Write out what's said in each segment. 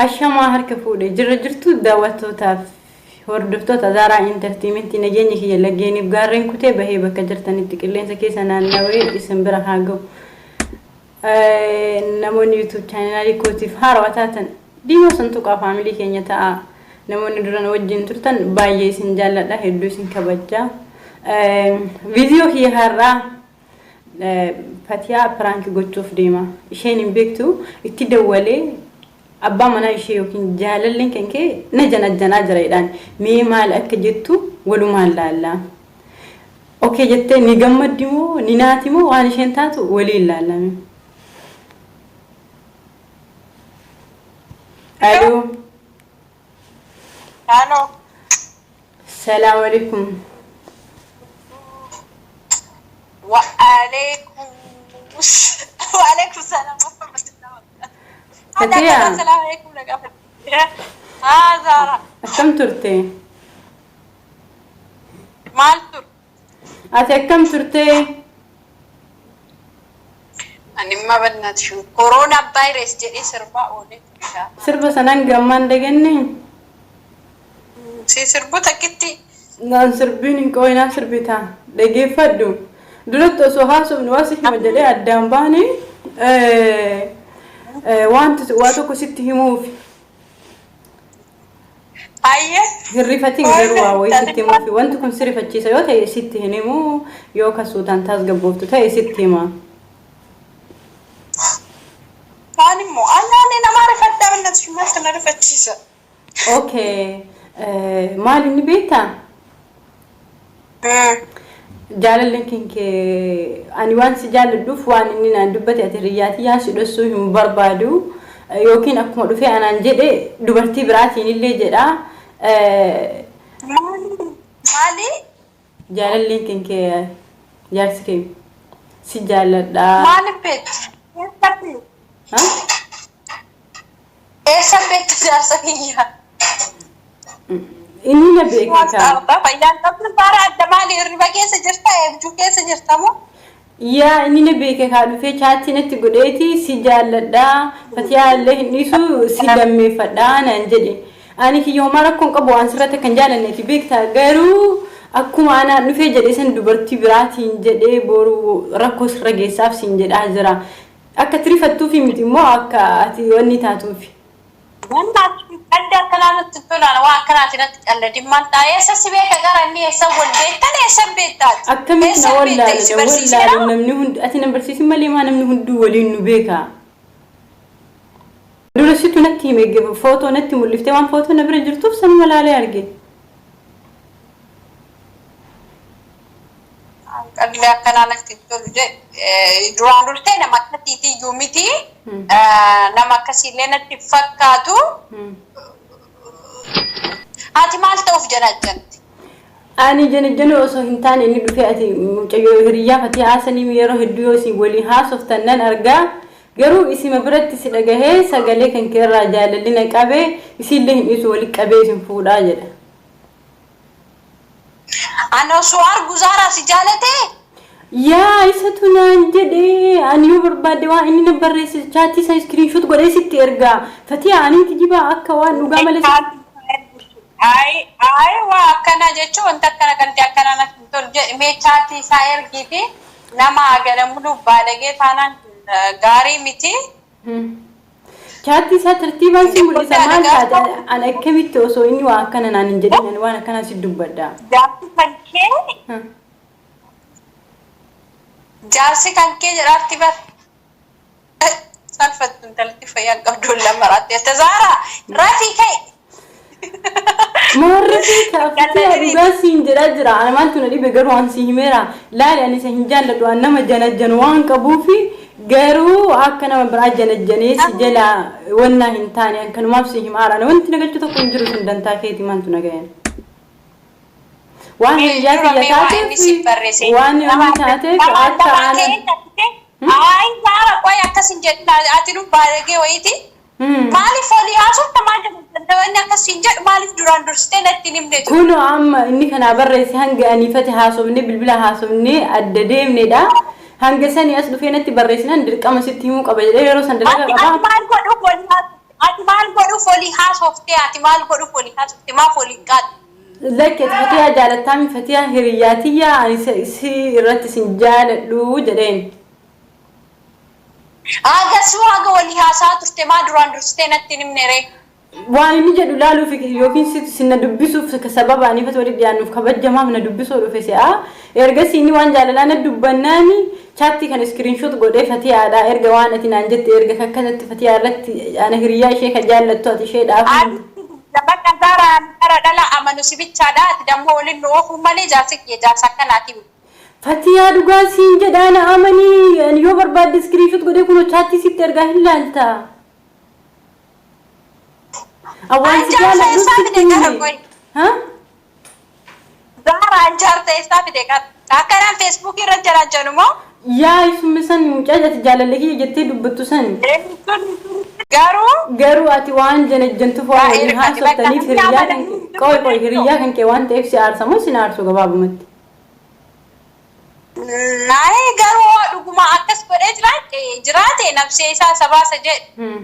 Ashamaa harka fuudhe jirra jirtu daawwattootaaf hordoftoota Zaaraa Intartiimentii nageenya kiyya laggeeniif gaarreen kutee bahee bakka jirtanitti qilleensa keessa naannawee isin bira haa ga'u. Namoonni YouTube chaanaalii kootiif haarawaa taatan diimaa santuqaa faamilii keenya ta'a. Namoonni duran wajjin turtan baay'ee isin jaalladha hedduu isin kabajja. Viidiyoo kiyya har'aa Fatiyaa piraanki gochuuf deema. Isheen hin beektu itti dawwalee abbaa manaa ishee yookiin jaalalleen kan kee na janajjanaa jira jedhaan. Mee maal akka jettu walumaan laalla. Okay jettee ni gammaddi moo ni naati moo waan isheen taatu waliin laallame. Aloo. Aloo. Salaam alaikum. Wa'aleekum wa'aleekum salaam wa rahmatullahi wa barakatuh. Fatiyaa. Salaam alaikum na gaafate. Haa Zaara. Akkam turte? Maal tur? Ati akkam turte? Ani imma bannaati. Kooroonaa vaayirasi jedhee sirbaa oolee ture. Sirba sanaan gammaan daganne? Si sirbu takkitti. Naan sirbiin hin qooyinaa sirbitaa. Dhageeffadhu. Duratti osoo haasofnu waa si hima jedhee addaan baane wanti waa tokko sitti himuufi. Hayyee. Hin rifatin garuu waa wayii sitti himuufi. Wanti kun si rifachiisa yoo ta'e sitti hin himu yoo ka suutaan taasgabbooftu ta'e sitti hima. Kaan immoo anaan nama rifadhaa bannati maaltu na rifachiisa. Okay. Maal inni beektaa? Jaalalleen kan kee ani waan si jaalladhuuf waan inni naan dubbate ati hiriyyaa yaa si dhossuu hin barbaadu yookiin akkuma dhufee anaan jedhe dubartii biraatiin illee jedha. Maali? Jaalalleen kan kee jaarsi kee si jaalladha. Maaliif beektu? Eessa beektu jaarsa kiyya? Inni na beeka kaa. Fayyaan qabdu faara adda maali hirriba keessa jirta eebjuu keessa jirta moo? Yaa inni na beeke kaa dhufee chaatti natti godheeti si jaalladha fatiyaa illee hin dhiisu si lammeeffadha naan jedhe. Ani kiyya homaa rakkoon qabu waan sirratti akkan jaallanneeti beektaa garuu akkuma anaan dhufee jedhe san dubartii biraatiin jedhee boru rakkoo sirra geessaaf siin jedhaa jira. Akka itti rifattuufi miti immoo akka ati wanni taatuufi. Qaldi akkanaa natti hin tolaan waan akkanaati natti qalladin maal ta'a eessa si beeka gara inni eessa wal beektan eessa beektaati. Akkamitti na wallaalu na wallaalu namni hundi ati na barsiisin malee maa namni hunduu waliin nu beeka. Dura situ natti hime footoo natti mul'iftee waan footoo na bira jirtuuf sanuma laalee arge. Qalli akkanaa natti hin tolu jedhe duraan dursee nama akkasiiti iyyuu miti nama akkasiillee natti hin fakkaatu. Ati maal ta'uuf janajjanti? Ani janajjanuu osoo hin taane inni dhufee ati mucayyoo hiriyyaa fatii haasanii yeroo hedduu yoo isin waliin haasoftan nan argaa garuu isima biratti si dhagahee sagalee kan kee irraa jaalalli na qabee isiillee hin dhiisu wali qabee isin fuudhaa jedha. Ani osoo argu Zaaraa si jaalatee? Yaa isatu naan jedhe ani yoo barbaadde waan inni na barreesse chaatii isaa iskiriinshoot godhee sitti ergaa fatiyaa ani kijibaa akka waan dhugaa malee sitti Ayi ayi waa akkanaa jechuun wanta akkana qalbii akkanaa natti hin tolu jedhe mee chaatii isaa ergiiti nama gana baalagee taanaan gaarii miti. Chaattii isaa tartiibaan si mul'isa maal taate ani akkamitti osoo inni waa akkana naan hin jedhin ani waan akkanaa si dubbadha. Jaarsi kan kee jaarsi kan kee jedhaarti bar salfattu intalatti fayyaa qabdu lamaraatti tazaara rafii ka'e. Maarrafii kaafatee dhugaa siin jedhaa jira. Ana maaltu na dhibe garuu an si himeera. Laali ani isa hin jaalladhu an nama janajjanu waan qabuufi garuu akka nama biraa janajjanee si jala wannaa hin taane an kanumaaf si himaara. Ana wanti na galchu tokko hin jiru sun dantaa keeti maaltu na gayan. Waan hiriyaa Dura kiyya mee waa inni siif taateef barreesse. waan inni taateef akka ana. Ayi Zaara qoy akkas hin jedhin ati nu baalagee wayiiti. Maaliif olii haasofta maal jedhu inni akkas hin jedhu maaliif duraan dursitee natti hin himne ture. Kunoo amma inni kanaa barreesse hanga aniifate haasofnee bilbila haasofnee adda deemnedha. Hanga sanii as dhufee natti barreessinaan dirqama sitti himuu qaba jedhee yeroo san dalagaa Ati ati qabaa. maal godhuuf olii haasofta? Ati maal godhuuf olii haasoftee, ati maal godhuuf olii haasofte, maaf olii hin qaaddu? Lakki, ati Fatiyaa jaalattaami? Fatiyaa hiriyyaa tiyyaa, ani si irratti sin jaaladhu jedheen. Hagasuu haga walii haasaa turte, maa duraan dursitee natti hin himne ree? Waan inni jedhu laaluuf yookiin si na dubbisuuf, sababa ani ifatti walitti dhiyaannuuf kabajjamaaf na dubbisuu dhufe si'a. Ergasii inni waan jaalalaa na dubbannaani chaattii kan screenshot godhee Fatiyaadha erga, waan ati naan jette erga akkanatti Fatiyaa irratti ana hiriyyaa ishee kan jaallattu ati isheedhaaf. Ati bakka zaraan gara dhala amanu si bichaadha. Ati dammoo waliin nu oofuu malee jaarsi kiyya jaarsa akkanaati. Fatiyaa, dhugaa siin jedhaa, na amanii. Ani yoo barbaadde screenshot godhee kunoo chaattii sitti ergaa, hin laalta. Awwaan si Anjaarsa jaaladhuuf eessaa sitti fide gara hime. qoy? Ha? Zara, anjaarsa eessaa fide qara? Akkanaan Feesbuukii irra jiraachanu moo? Yaa, isuma san, mucaa ati jaalallee kiyya jettee dubbattu san. Garuu Garuu ati waan janajjantuuf waan baay'ee waliin rifate bakka haasoftaniif namni hiriyyaa kan amananii qoy qoy, hiriyyaa kan kee waan ta'eef si aarsa moo sin aarsu gabaabumatti? Naayee, garuu dhuguma akkas godhee jiraate nabsee isaa sabaasa jedhe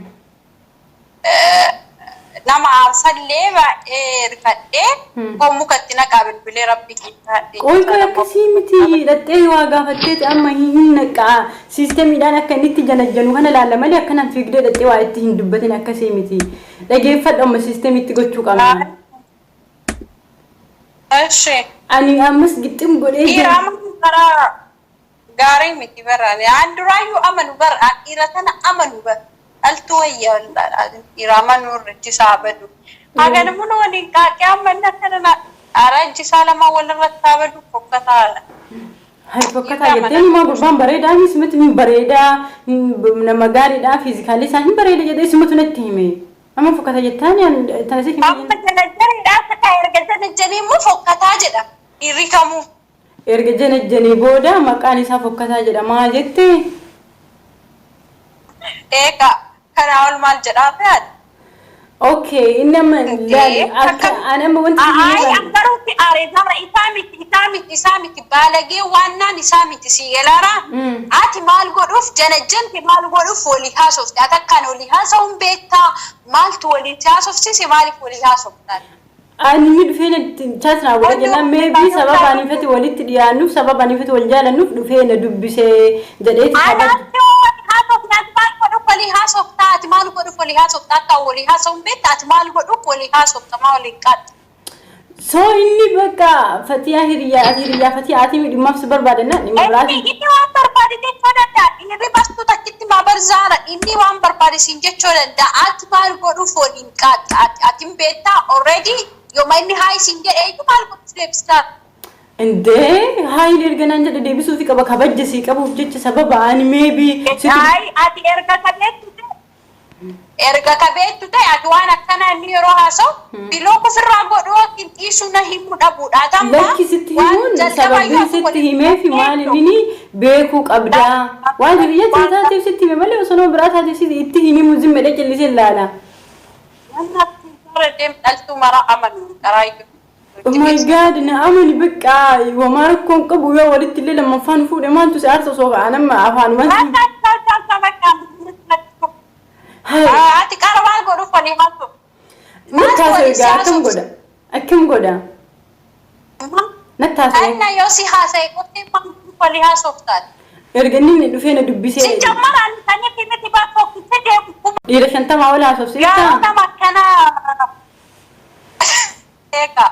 nama aarsallee baay'ee rifadhee koo mukatti naqaa bilbilee rabbi keessaa. Qoy qoy, akkasii miti. Hidhattee waa gaafatteeti amma hin naqaa siistemiidhaan akka inni itti janajjanu kana laalla malee akkanaan fiigdee dhattee waa itti hin dubbatin, akkasii miti. Dhageeffadhu, amma siistemiitti gochuu qabna. Eshi. Ani ammas gixxim godhee Dhiira jira. amanu karaa gaarii miti bara. An duraayyuu amanu bara. An dhiira tana amanu bara. Dhaltuu wayya, dhiira amanuu irra ijjisaa badu. Haganamuu waliin qaaqee amma inni akkana na ara ijjisaa lama walirratti haa badu, fokkataadha. Hai, fokkataa jettee himaa, gurbaan bareedaa simatti hin bareedaa, nama gaariidha, physically isaa hin bareeda jedhee simatu natti hime. Amma fokkata jettaan tana si Amma janajjaneedha, akka erga janajjanii immoo fokkataa jedha dhiirri kamuu. Erga janajjanii booda maqaan isaa fokkataa jedhamaa jette. Eegaa, kanaa ol maal jedhaa fe'an? Okay, inni amma laali akka ani amma wanti Ayi, an garuu si aare zara, isaa miti, isaa miti, isaa miti, baalagee waannaan isaa miti, si galaara. Ati maal godhuuf janajjante, maal godhuuf walii haasofte? Ati akkaan walii haasa'uun beektaa? Maaltu walii si haasofsiise? Maaliif walii haasoftan? Ani inni dhufee na chat naa godhe jennaan, maybe sababa ani ifatti walitti dhiyaannuuf, sababa ani ifatti wal jaalannuuf dhufee na dubbisee jedheeti kabaja. Anaatti walii haasofte, ati maal godhuuf walii haasoftaa? Ati maal godhuuf walii haasofta? Akka walii haasa'uun beektaa? Ati maal godhuuf walii haasofta? Maa waliin qaadda? So inni bakka Fatiyaa hiriyaa, ati hiriyaa Fatiyaa ati dhimmaaf si barbaadanna dhimma Inni biraati. Inni waan barbaade jechuu danda'a. Dhiirri bastuu takkitti maa barzaara. Inni waan barbaade siin jechuu danda'a. Ati maal godhuuf waliin qaadda? Ati ati hin beektaa already, yooma inni haa isin jedhe iyyuu maal godhuuf deebistaa? Indee, haayil erga naan jedhe deebisuufi qaba, kabajja sii qabuuf jecha, sababa ani maybe situ Ayi, ati erga kabeettu ta'e ati waan akkanaa inni yeroo haasa'u block ofirraa godhuu yookiin dhiisuu na himuu dhabuudha. Ati amma Lakki, sitti waan himuun jalqabayyuu sababiin ati sitti waliin himeefi maal, inni beekuu qabdaa. Waan hiriyyaa ta'e taateef sitti hime malee osoo nama biraa taateef sitti itti hin himu, zimmedhee callisee ilaala. Namni deem dhaltuu mara amanu qaraayyuu. Oh my God, na amani, bakka homaa rakkoon qabu, yoo walitti illee lammaffaan fuudhe maaltu si aarsa osoo ka'an amma afaanumaan si. Ati qara maal godhuuf walii haasu? Natti haasa'u egaa, akkam godha? Akkam godha? Natti haasa'u. Anna yoo si haasa'e qottee maal godhuuf walii haasoftaati? Erga inni dhufee na dubbisee. Si jammaraan sanii fi miti bakka deemu. Dhiira 50 ol Yeroo haasofsiiftaa? nama akkanaa eegaa.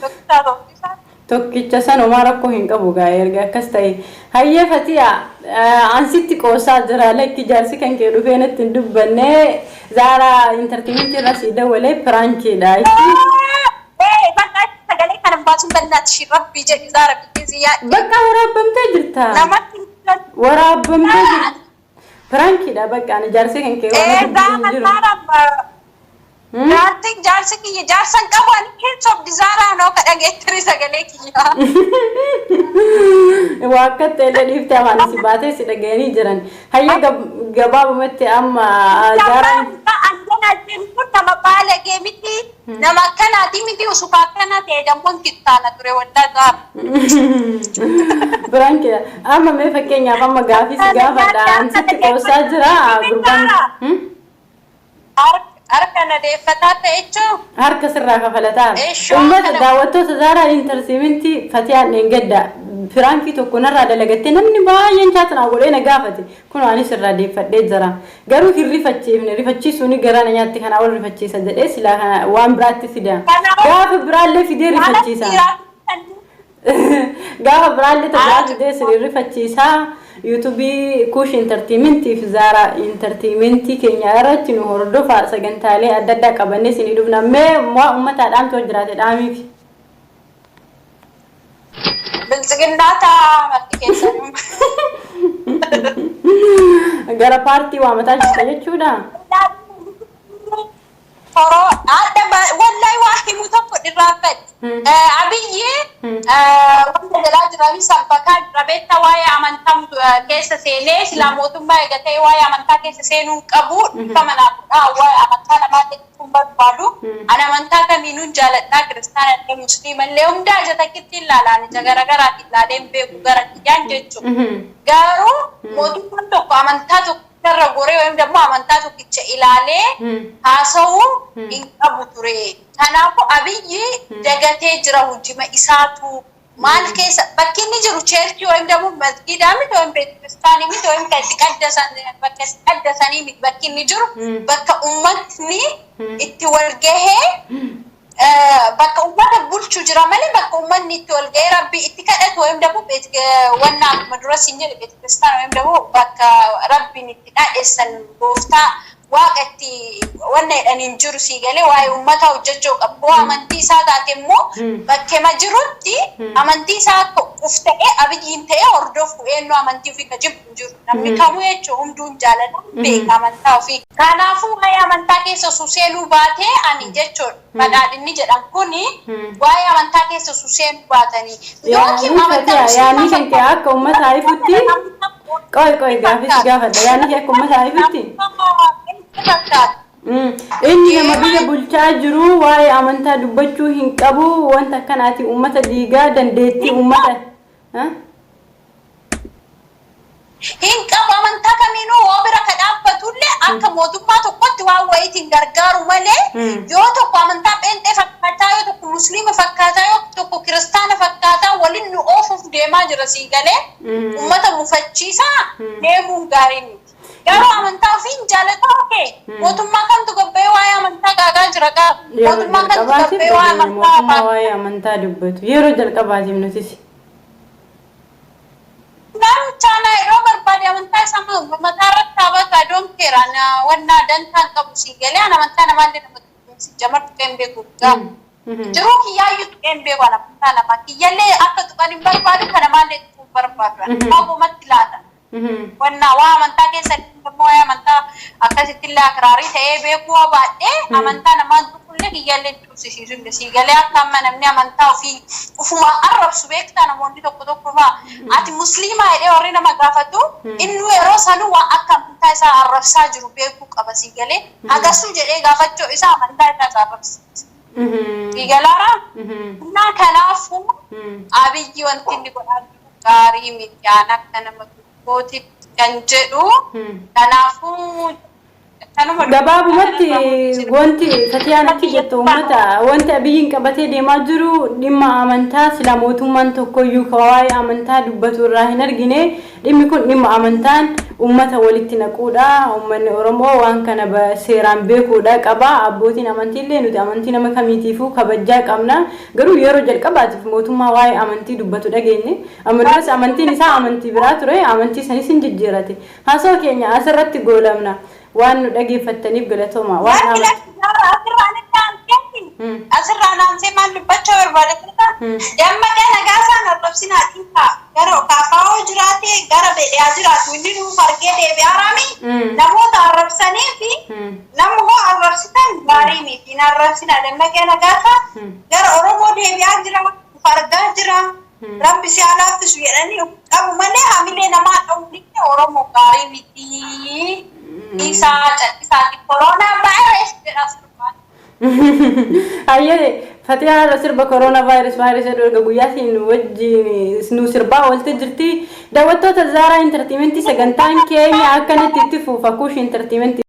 Doktar Ofiisaa. Tokkicha san homaa rakkoo hin qabu gaa erga akkas ta'e. Hayyee Fatiya, ansitti qoosaa jira. Lakki, jaarsi kan kee dhufee natti hin dubbanne, Zaaraa Entertainmentii irraa sii dawwalee, prankiidha. Ee, bakka sagalee kana baasuun bannaati ishii rabbii jedhi, Zaara biyyee yaa. Bakka waraabamtee jirta. Namatti Waraabamtee jirta. Prankiidha, bakka ani jaarsi kan kee waan Ee, dubbisu hin jiru. Zaara, jaarsi jaarsi kiyya jaarsan qabu, ani keessa of dizaaraa noo ka dhageettiri sagalee kiyya. Waa akka ta'e dhiiftee afaan si baatee si dhaga'anii jiran. Hayyee, gabaabumatti amma Zaaraan. Anjana kun nama baalagee miti, nama akkanaati miti, usufa akkana ta'e dammoon kittaana ture waldaa Zaara. Prankiidha. Amma mee fakkeenyaaf amma gaafii si gaafadha. An sitti qoosaa jira gurbaan. Harka na deeffataa ta'e jechuun. Harka sirraa kafalataa. Eeshoo Uummata kana- daawwattoota Zaaraa Entertainment Fatiyaan dheengadda prankii tokko narraa dalagattee namni baay'een chat naa godhee na gaafate. Kun anis irraa deeffadhee jira. Garuu hin rifachiifne, rifachiisuun garaa na nyaatti, kanaa ol rifachiisa jedhee silaa kana waan biraatti fida. Gaafa biraallee fidee rifachiisa. Gaafa biraallee tabiraa fidee isin rifachiisaa. YouTubeii Kuush Entertainmentii fi Zaaraa Entertainmentii keenya irratti nu hordofaa, sagantaalee adda addaa qabannee isinii dhufna. Mee waa uummataa dhaamtu hoo jiraate dhaamiif. Biltsiginnaa ta'a marti keessanuu. Gara paartii waamataa jirta jechuudha. Horoo adda wallahi waa himu tokko dhirraanfadhe. Abiyyi wanta jalaa jiranii sabbakaa jira beektaa, waa'ee amantaa keessa seenee silaa mootummaa eega ta'e waa'ee amantaa keessa seenuu hin qabu. Dhiifama naaf godhaa, waa'ee amantaa namaa jechuun barbaadu. Ani amantaa kamiinuu jaaladhaa, kiristaana illee musliima illee hundaa ija takkitti ilaalaan, ija garaagaraatiin ilaalee hin beeku gara kiyyaan jechuudha. Garuu mootummaan tokko amantaa tokko irra goree yookiin immoo amantaa tokkicha ilaalee haasa'uu hin qabu ture. Kanaafuu Abiyyi dagatee jira hojima isaatu maal keessa bakki inni jiru churchii yookiin immoo masgiidaa miti yookiin beekiristaanii miti yookiin kan itti qaddasan bakka itti qaddasanii miti. Bakki inni jiru bakka uummatni itti wal gahee bakka uummata bulchu jira malee bakka uummanni itti wal gahee rabbi itti kadhatu yookiin immoo wanna akkuma dura siin jedhe beekiristaana yookiin immoo bakka rabbiin itti dhaadheessan, gooftaa waaqa itti wanna jedhan hin jiru. Sii galee? Waa'ee uummataa hojjechuu qabu. Hoo amantii isaa taate immoo bakkeema jirutti amantii isaa akka uf ta'ee Abiyyiin ta'ee hordofu. Eenyu amantii ofii ka jibbu hin jiru. Namni kamuu jechuun hunduu hin jaalatu, beeka amantaa ofii. Kanaafuu waa'ee amantaa keessa osoo seenuu baatee ani jechuudha. Badhaadhinni jedhan kuni waa'ee amantaa keessa osoo seenuu baatanii. Yookiin Yaanni amantaa Fatiyaa, yaanni musliimaa kan kee akka uummataa ifutti, qoy qoy, gaafii si gaafadha, yaanni kee akka uummataa ifutti. Inni nama biyya bulchaa jiru waa'ee amantaa dubbachuu hin qabu, wanta akkanaati uummata diigaa, dandeettii uummata. Hin qabu. Amantaa kamiinuu hoo bira ka dhaabbatullee akka mootummaa tokkotti waan wayiitiin gargaaru malee yoo tokko amantaa pheenxee fakkaataa, yoo tokko musliima fakkaataa, yoo tokko kiristaana fakkaataa waliin nu oofuuf deemaa jira, sii galee? Ummata mufachiisaa deemuun gaarii miti. Garuu amantaa ofiin jaalataa okay. Mootummaa kamtu gabba'ee waa'ee amantaa gaagaa jira gaa? Yeroo Mootummaa kamtu jalqabaatiif gabba'ee waa'ee dhageenya amantaa mootummaa waa'ee amantaa dubbatu. Yeroo jalqabaatiif nutis. Namichaana yeroo barbaade amantaa isaa mataa irratti dhaabatu, I don't care. Ana wannaa dantaan qabu, sii galee? Ana amantaa namaallee nama si jamar tuqee hin beeku. Jiruu kiyyaayyuu tuqee hin beeku. Ana amantaa namaa kiyyallee akka tuqan hin barbaadu, kan namaallee tuquu hin barbaadu. Fagumatti laata. Wannaa waa amantaa keessa immoo waa'ee amantaa akkasitti illee akraarii ta'ee beekuu hoo baadhee amantaa namaan tuqullee kiyyaallee tuqsisiisu illee, sii galee? Akka amma namni amantaa ofii ufuma arrabsu beektaa, namoonni tokko tokko faa ati musliimaa jedhee warri nama gaafatu, inni yeroo sanuu waan akka amantaa isaa arrabsaa jiru beekuu qaba, sii galee? Hagasuu jedhee gaafachuu isaa amantaa isaa arrabsiisa. Sii galaaraa? Innaa kanaafuu Abiyyi wanti inni godhaa jiru gaarii miti aan akka nama tokkootitti kan jedhu. Kanaafuu kanuma. Gabaabumatti wanti Fatiyaan achi jettu uummata, wanti Abiyyiin qabatee deemaa jiru dhimma amantaa sila mootummaan tokkoyyuu ka waa'ee amantaa dubbatu irraa hin argine. Dhimmi kun dhimma amantaan uummata walitti naquudha. Uummanni Oromoo waan kana seeraan beekuudha qaba. Abbootiin amantiillee nuti amantii nama kamiitiifuu kabajaa qabna. Garuu yeroo jalqabaatiif mootummaa waa'ee amantii dubbatu dhageenye. Amma duras amantiin isaa amantii biraa ture, amantii sanis hin jijjiirate. Haasawaa keenya asirratti goolamna. Waan nu dhageeffattaniif galatooma. Waan Asirraan asirraa naansee maal dubbachuu barbaade? Dammaqee Nagaasaan arrabsinaa dhiisaa. Gara kaafaa'oo jiraate, gara bedhiyaa jiraatu, inni nuuf argee deebi'aa raami. Namoota arrabsanii fi nama hoo arrabsitan gaarii miti. Hin arrabsinaa. Dammaqee Nagaasaa gara Oromoo deebi'aa jira, uf argaa jira. Rabbi si haa laaffisu jedhanii qabu malee hamilee namaa dha'uun Oromoo gaarii miti. Isaa callisaati koronaa vaayirasii jedha sirbaan. Hayyee, Fatihaa irra sirba koronaa vaayirasii jedhu erga guyyaatiin wajjin nu sirbaa oolte jirti. Daawwattoota Zaaraa Entertainmentii, sagantaan keenya akkanatti itti fufa. Kuush Entertainmentii.